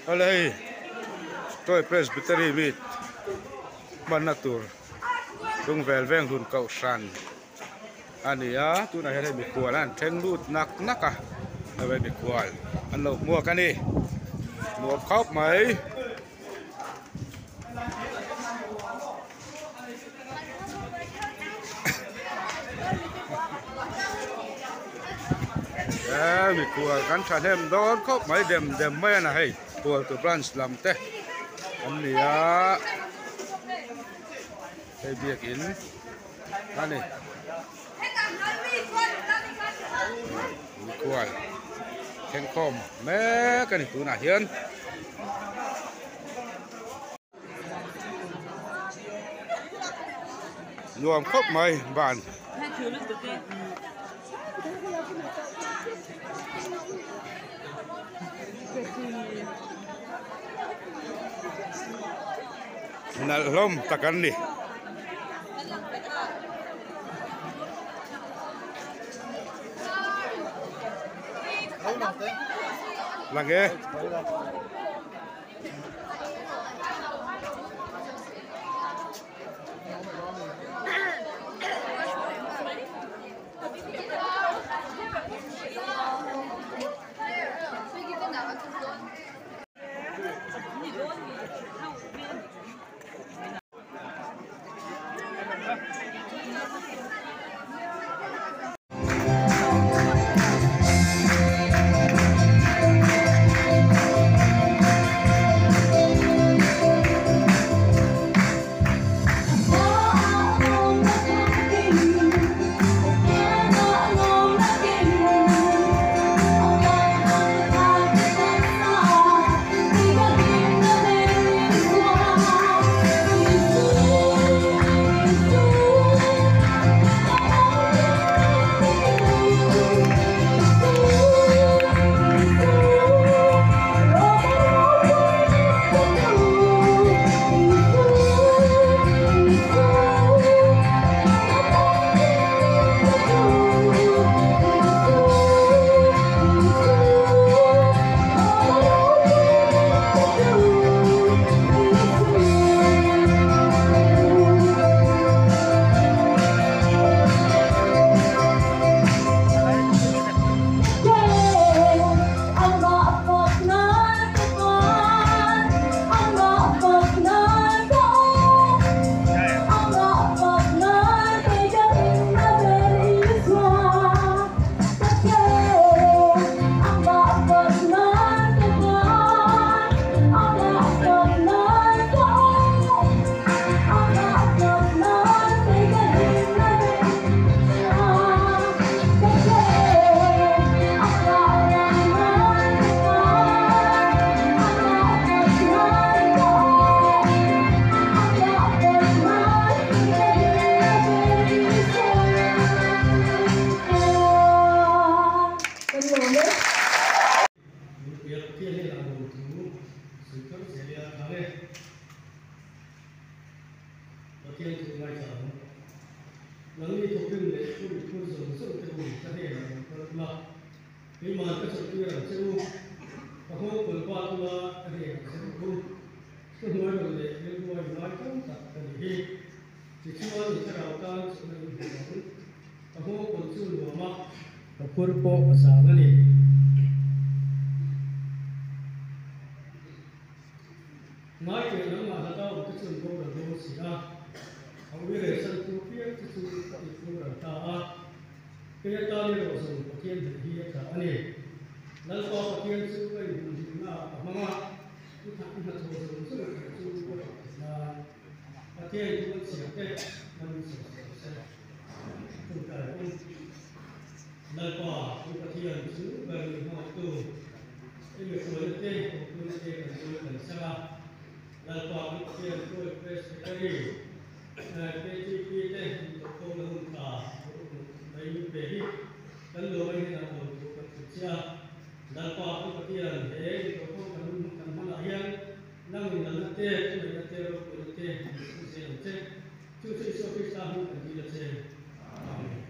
Awle hei toy presbytery meet hmanna tur Lungvel veng hlun kohhran a ni a tunah hian hei mikhual an thleng lut nak nak a hei mikhual an lo hmuak a ni nuam khawp mai. Eee mikhual kan thahnem dawn khawp mai dem dem mai a na hei Hualtu branch lam te an ni a hei biakin a ni mikhual thlengkhawm mek a ni tunah hian. Nuam khawp mai ban. Nalh hlawm tak an ni. Lang e. Pathian chu ngaithla ang. Nangni thawkrim leh phur phur zawng zawng te u ka hnenah rawn kal ula, keimah ka chawlhtir ang che u. Ka nghawngkawl bat ula ka hnenah che rawh u. Thuhnuai rawn leh rilru a inlai tam tak ka nih hi. Tichuan i thlarau tan chawlhna in hmu ang. Ka nghawngkawl chu nuam a, ka phur pawh a zang a ni. Ngaite nangmah hlata awm te chu an boral dawn si a, a ui reh san tu piang te chu ka it boral ta a. Kei atan erawh zawng Pathian hnaih hi a tha a ni. Lalpa Pathian chu ka inhumhimna ah ka hmang a, i hnathawh zawng zawng kher chu ka fak theih nan Pathian thu an chhiar te hmangin sawi sawi se. Tungkai awm. Lalpa, i Pathian chu ber ni hmangaihtu, i mihruaina te, awmpuina te kan zui kan chang a. Lalpa, i Pathian chu Presbytery, KTP te intawhkhawmna hun tha mai min pe hi kan lo mai hnenah lawm thu kan hrilh che a. Lalpa, i Pathian, he intawhkhawm kan kan hmanah hian nangin lalna te, thuneihna te, ropuina te min chhung zel ang che. Chu chu Isua Krista hming kan dil a che. Amen.